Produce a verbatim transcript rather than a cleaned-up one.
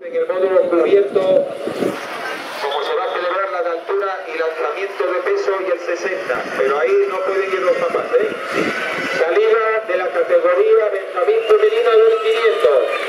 En el módulo cubierto, como se va a celebrar la de altura y lanzamiento de peso y el sesenta, pero ahí no pueden ir los papás, ¿eh? Salida de la categoría Benjamín Femenina del quinientos.